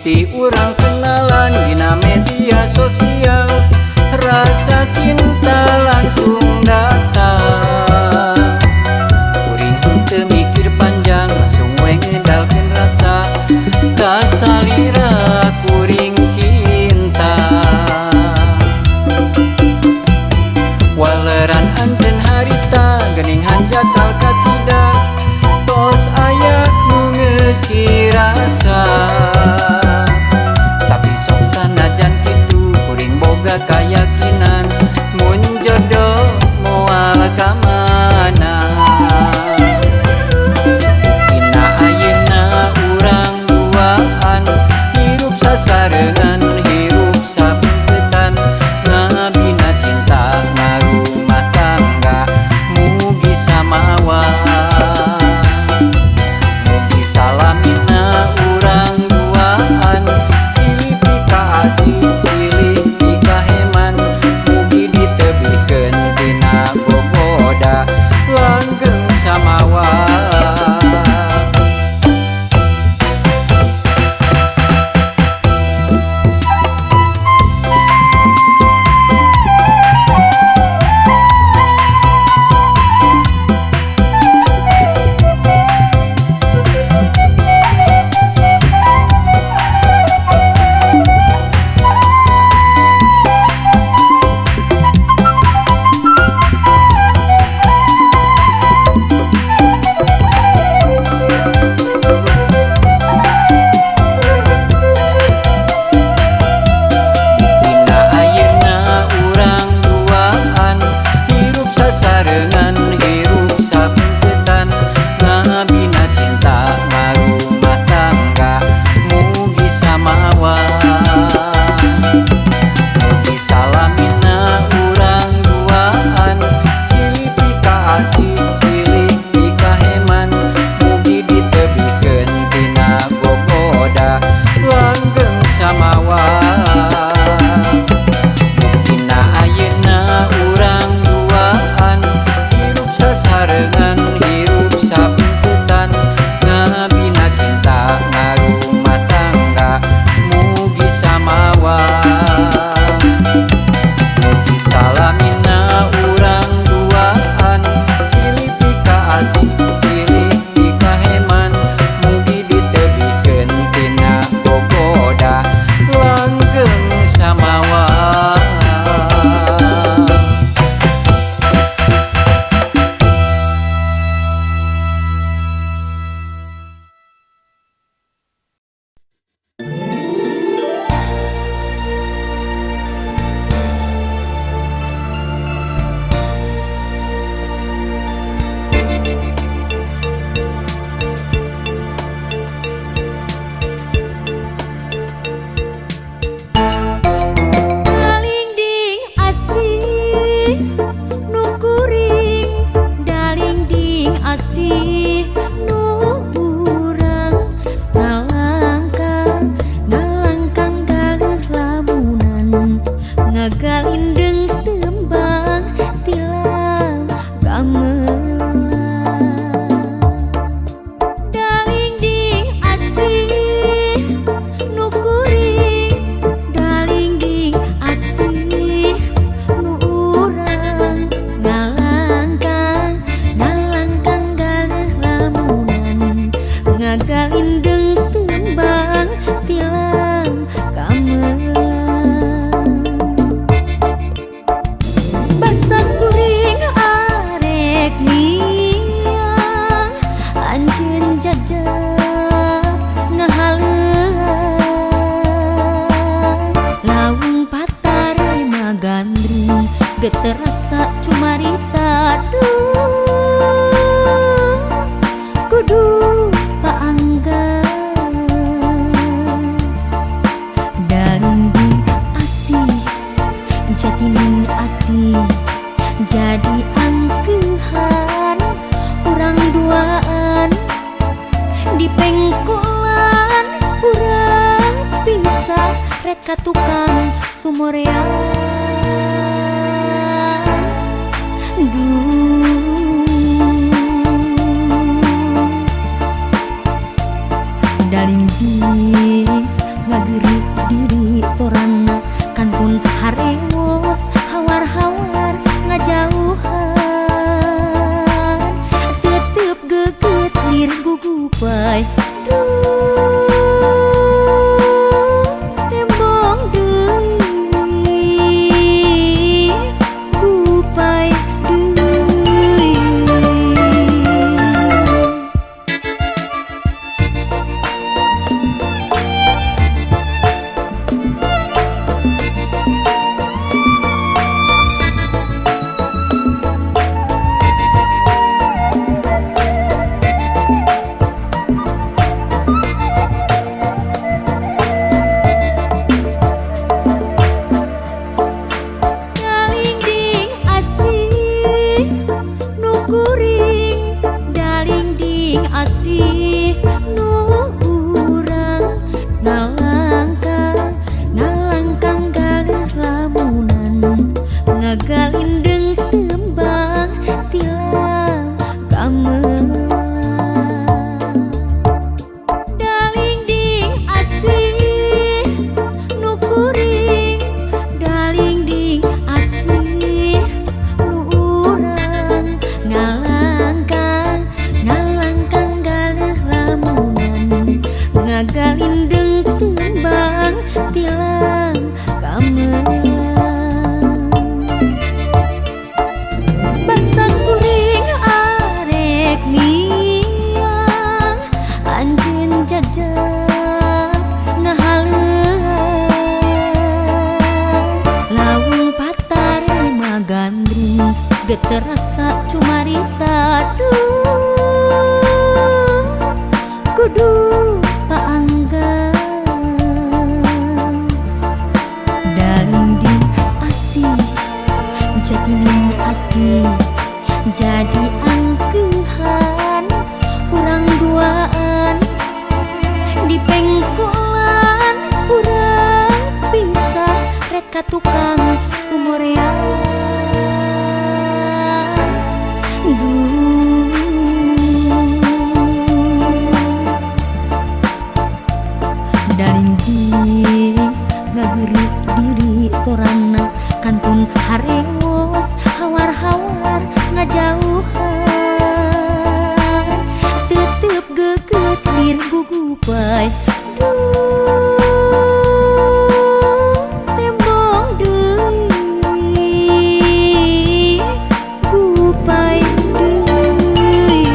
Mimiti urang kenalan dina media sosial, rasa cinta langsung datang. Kuring henteu mikir panjang, langsung we ngedalkeun rasa, kasalira kuring cinta. Waleran anjeun harita geuning hanjakal kacida, tos aya nu ngeusi rasa. Tapi sok sanajan kitu kuring boga kayakinan, mun jodoh moal ka mana. Dina ayeuna urang duaan, hirup sasarengan, hirup sapeutan, ngabina cinta ngarumah tangga, mugi samawa. Mugi salamina urang duaan, silih pikaasih, silih pikaheman, mugi ditebihkeun tina gogoda, langgeng samawa. Dina ayeuna urang duaan, hirup sasarengan, hirup sapeutan, ngabina cinta ngarumah tangga, mugi samawa. Mugi salamina urang duaan, silih pikaasih, silih pikaheman, mugi ditebihkeun tina gogoda, langgeng samawa. Dina ayeuna urang duaan, hirup sasarengan, hirup sapeutan, ngabina cinta ngarumah tangga, mugi samawa. Mugi salamina urang duaan, silih pikaasih, silih pikaheman, mugi ditebihkeun tina gogoda, langgeng samawa. Dalingding asih nu kuring, dalingding asih nu urang, ngalangkang ngalangkang galeuh lamunan, ngagalindeng tembang tilam gamelan. Dalingding asih nu kuring, dalingding asih nu urang, ngalangkang ngalangkang galeuh lamunan, ngagalindeng tembang tilam gamelan. Basa kuring arek miang, anjeun jajab ngahaleuang, laung patarema gandrung geus rasa cumarita, duh kudu paanggang. Dalingding asih jatining asih, jadi angkehan urang duaan, di pengkolan urang pisah, rek ka tukang sumorean. Duh dalingding. Ngalangkang ngalangkang galeuh lamunan ngagalindeng tembang tilang gamelan dalingding asih nu kuring dalingding asih nu urang ngalangkang ngalangkang galeuh lamunan ngagalindeng tembang tilang gamelan basang kuring arek miang anjeun jajak ngahaleuang laung patarema gandrung geter rasa cumarita duh kudu paanggang dalingding asih jatining asih jadi angkehan urang duaan di pengkolan urang pisah rek ka tukang sumorean duh dalingding ngageureup diri sorana kantun harewos hawar-hawar ngajauhan tetep geget lir gugupai duh tembong deui gupai deui.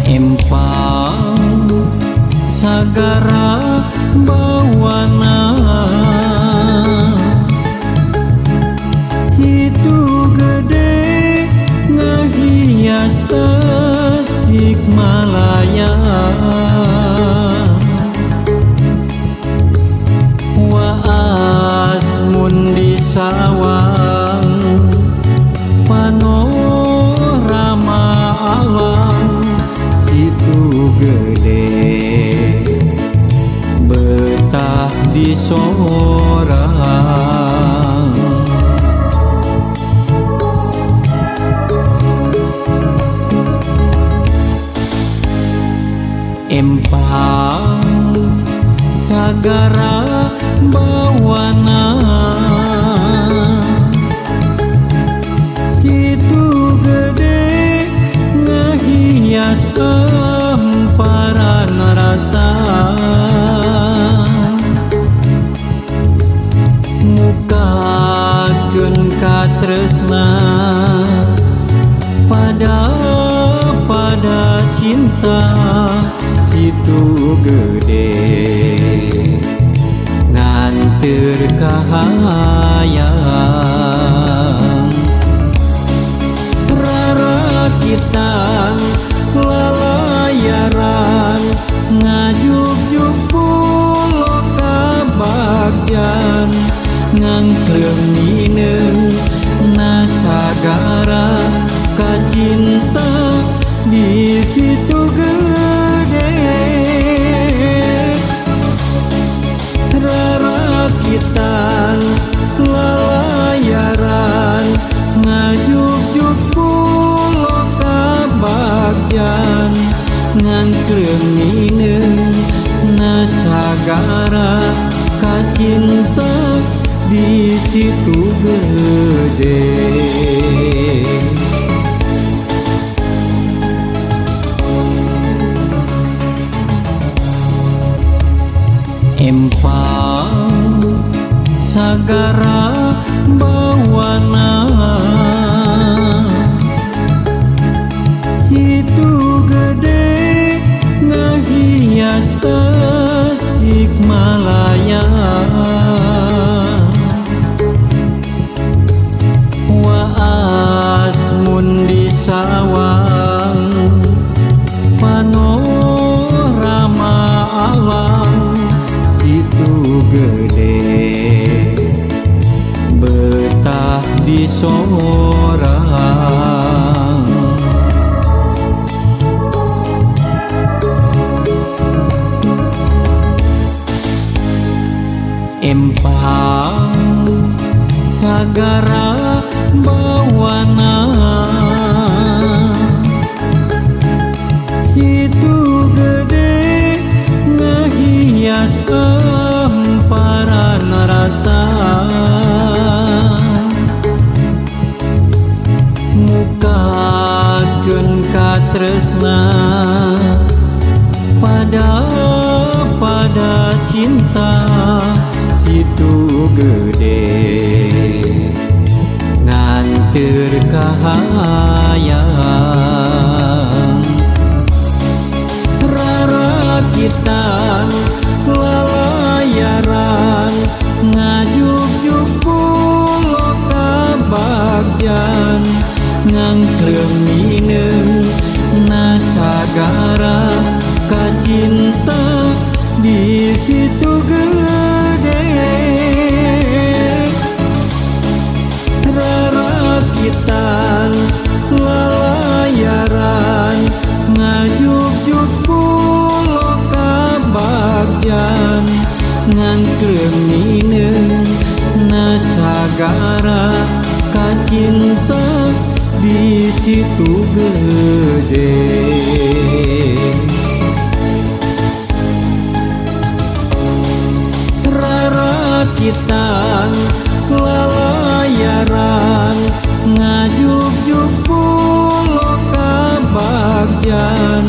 Empang sagara bawana situ gede ngahias Tasikmalaya waas mun di sawang panorama alam situ gede betah di sorang. Empang sagara bawana situ gede ngahias hamparan rasa mukakeun katresna pada pada cinta situ gede nganteur kahayang rarakitan lalayaran ngajugjug pulo kabagjan ngangkleung nineung nasagara kacinta di situ gede rarakitan lalayaran ngajugjug pulo kabagjan ngangkleung nineung nasagara kacinta di Situ Gede. Empang sagara bawana Situ Gede ngahias Tasikmalaya. Waas mun di sawang panorama alam Situ Gede betah di sorang. Empang sagara bawana Situ Gede ngahias emparan rasa mukakeun katresna pada pada cinta Situ Gede nganteur kahayang. Rarakitan lalayaran ngajugjug pulo kabagjan ngangkleung mineung nasagara kacinta di Situ Gede. Rarakitan lalayaran ngajugjug pulo kabagjan ngangkleung mineung nasagara kacinta di Situ Gede. Rarakitan lalayaran ngajugjug pulo kabagjan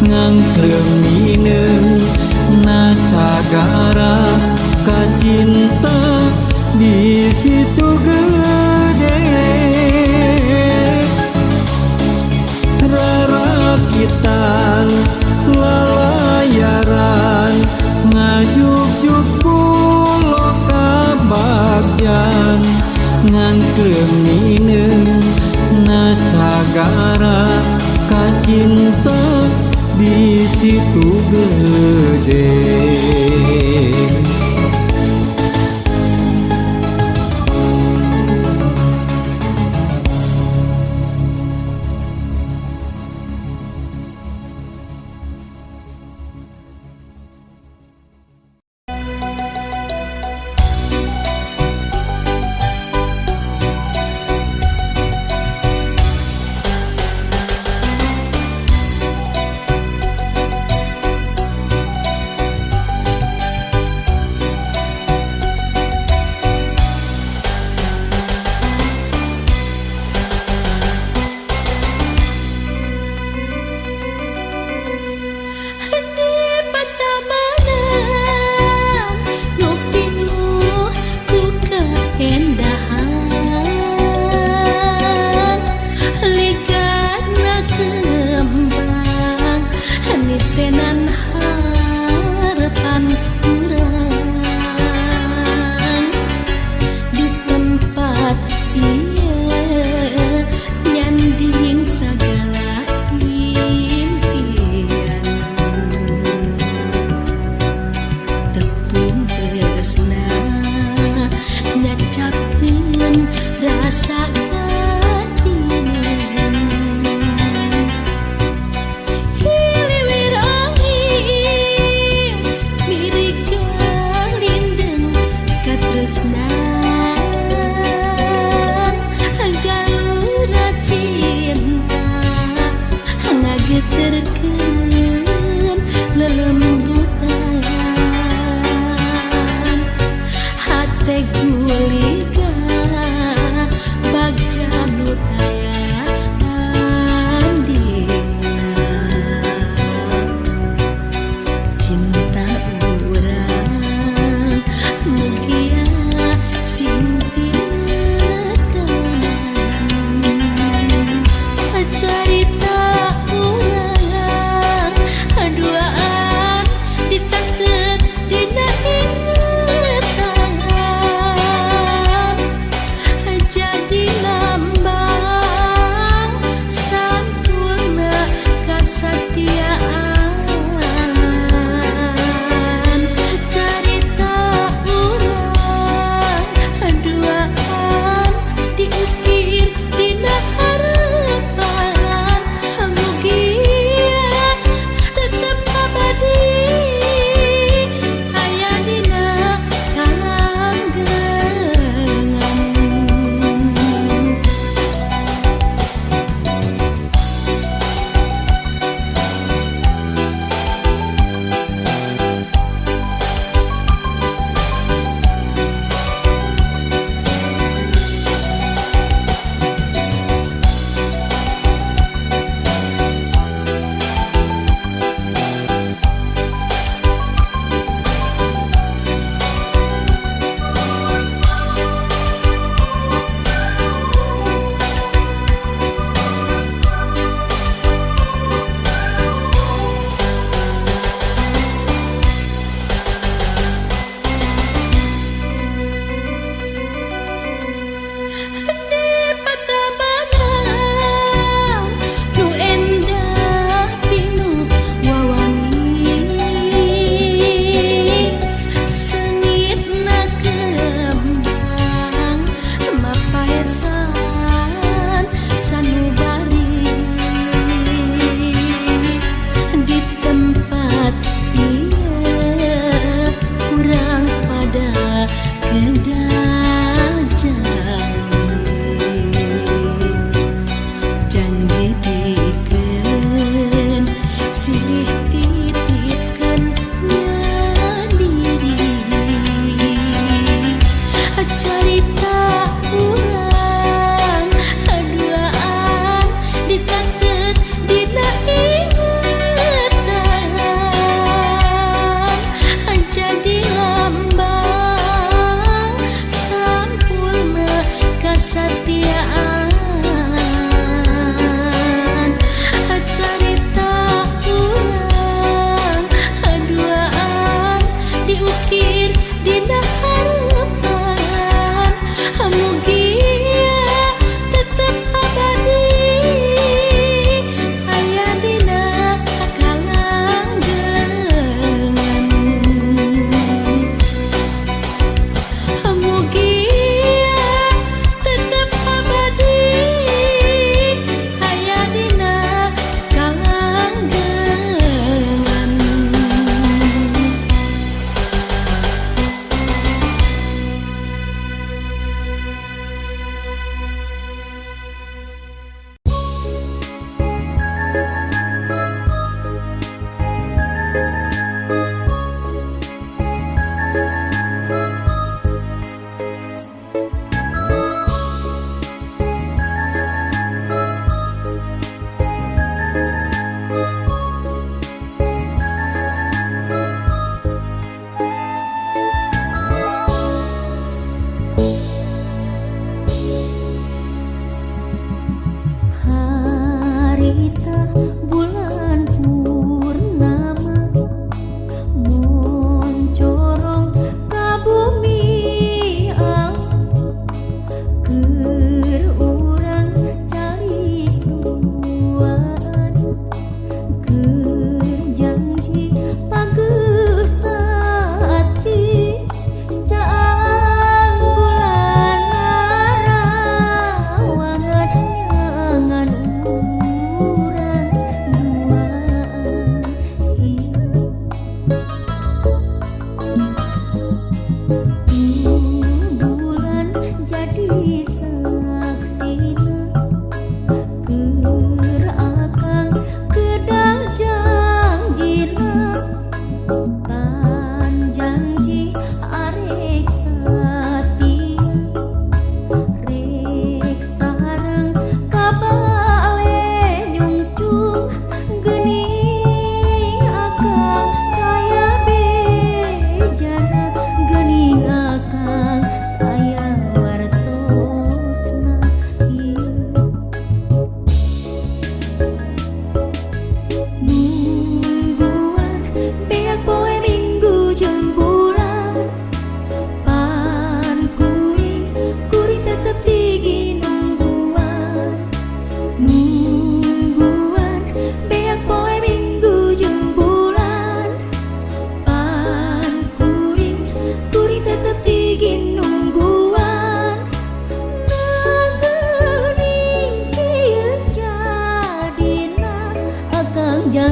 ngangkleung mineung nasagara kacinta di Situ Gede. Rarakitan lalayaran ngajugjug pulo kabagjan ngangkleung mineung nasagara kacinta di Situ Gede.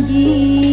Janji.